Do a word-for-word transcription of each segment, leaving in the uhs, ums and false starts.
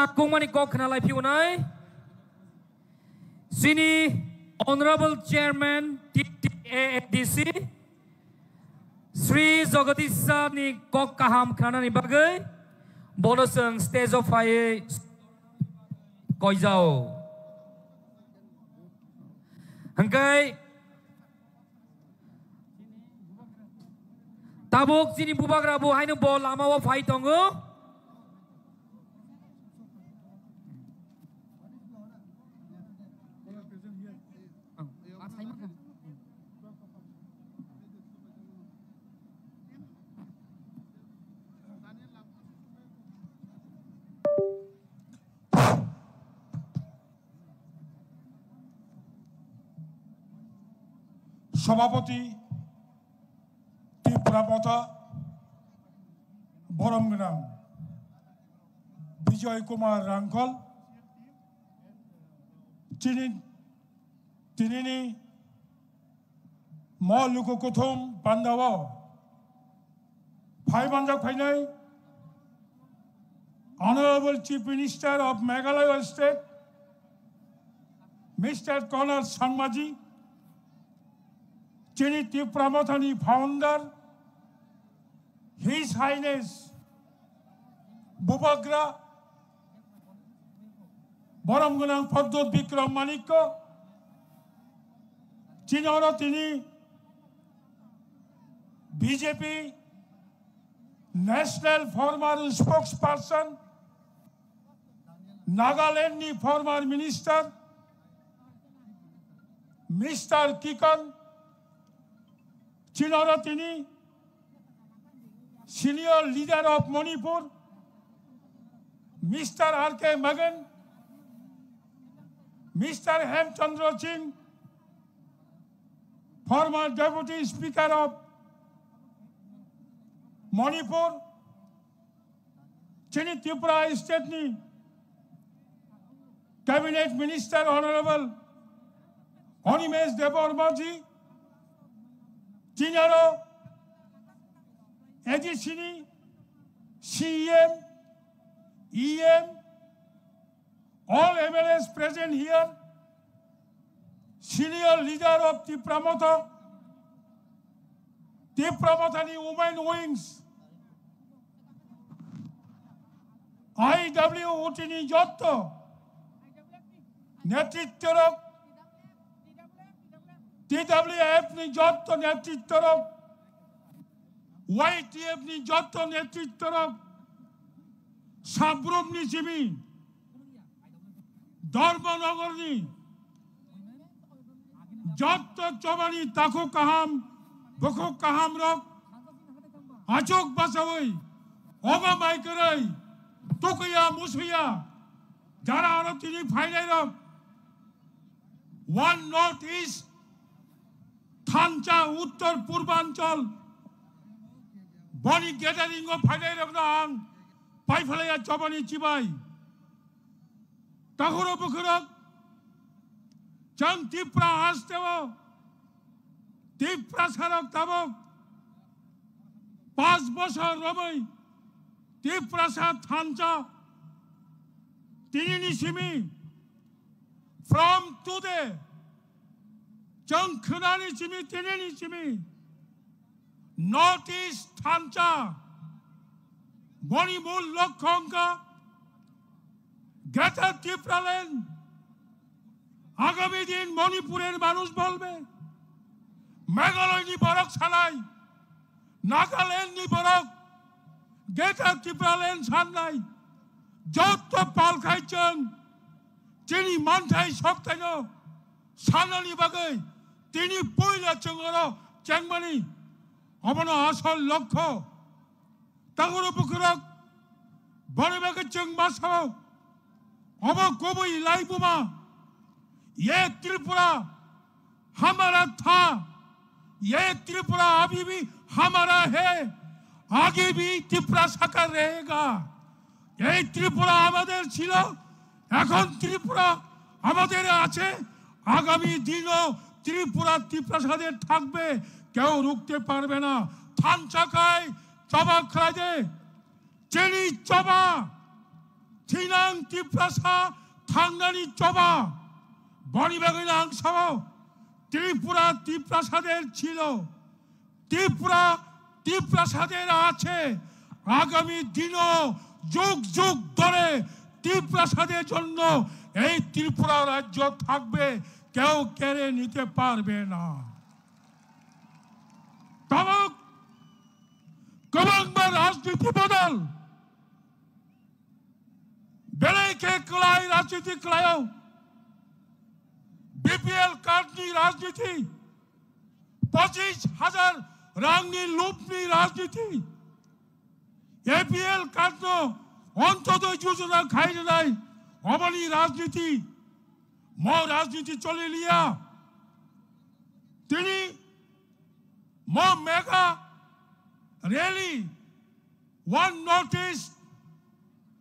Kungmani kok khna lai phiunai. Chini Honorable Chairman T T A A D C, Sri Jagadish Sir ni kok kaham khnanani bagwi bono chwng stage o phaiwi koijao. Hwnkhe tabuk chini bubagra bo haino bo lama o phai tongo. Sabhapati Tipra Motha borom gwnang Bijoy Kumar Rangkhol, chini, tinini mo luku kuthum pandao phai manjak phainai Honorable Chief Minister of Meghalaya State, Mister Conrad Sangma ji, chini Tipra Mothani founder, His Highness Bubagra Borom Gwnang Pradyot Bikram Manikya, chini oro tini B J P National former spokesperson, Nagaland ni former minister, Mister Kikan, chini oro tini senior leader of Manipur, Mister R K Magan, Mister Hemchandra Singh, former deputy speaker of Manipur, chini Tripura state ni cabinet minister honorable Animesh Debbarma ji, chini aro A D C ni C E M, E M, all M L As present here, senior leader of Tipra Motha, Tipra Motha ni women wings, I W T ni jotto netrittorok, T W F ni jotto netrittorok, Y T F ni jotto netrittorok, Sabrum ni simi, Dharmanagar ni jotto chobani takhuk kaham, bukhuk kaham rok, achuk bachawi, oba mai kwrwi, tukuya musuya, jara aro tini phainai rok, One North East, Thansa, Uttor Purbanchal, boni gathering o phainai rokno ang paiphalaya chobani chibai. Takhuro bukhurok, chwng Tipra hasteo, Tiprasarok tabok panch bosor romwi Tiprasa thansa tinini simi, from today, chwng khwnani simi, tinini simi, North East thansa, boni mul lokho wngkha Greater Tipraland. আগামী দিন মণিপুরের মানুষ বলবে, মেঘালয়নি borok sanai, Nagalandni borok Greater Tipraland sannai, jotto pal khai chwng chini manthai soktaino sanani bagwi tini puila chwng oro chengmani, obono asol lokho. Takhuro bukhurok, boni bagwi chwng ma sao, obo kubui laibuma, ye Tripura hamara tha, ye Tripura abhi bhi hamara hai, aage bhi Tiprasa ka rahega. এই ত্রিপুরা আমাদের ছিল, এখন ত্রিপুরা আমাদের আছে, আগামী দিনও ত্রিপুরা তিপ্রাসাদের থাকবে, কেউ রুখতে পারবে না। Thansa khai choba khlaide, chini choba, Thinang Tiprasa thangnani choba. Boni bagwi ang sao, Tripura Tiprasader chilo. Tripura ত্রিপ্রাসাদের আছে। আগামী দিনও যুগ যুগ ধরে ত্রিপ্রাসাদের জন্য এই ত্রিপুরা রাজ্য থাকবে, কেউ কেড়ে নিতে পারবে না। Tabuk kwbangma rajniti bodol, belai khe kwlai rajniti kwlaio, B P L card ni rajniti, pochis hajar rangni lubni rajniti, A P L card no Antyodoi Yojana khai rwnai, oboni rajniti, mo rajniti choli liya. Tini mo mega rally, One North East,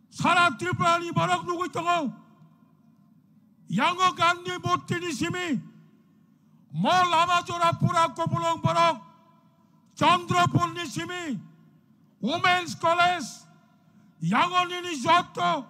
sara Tripura ni borok nugwi tongo. Yango Gandhi Murti ni simi, mo lama jora pura Kopulwng borok, Chandrapur ni simi, Women's College, yango nini jotto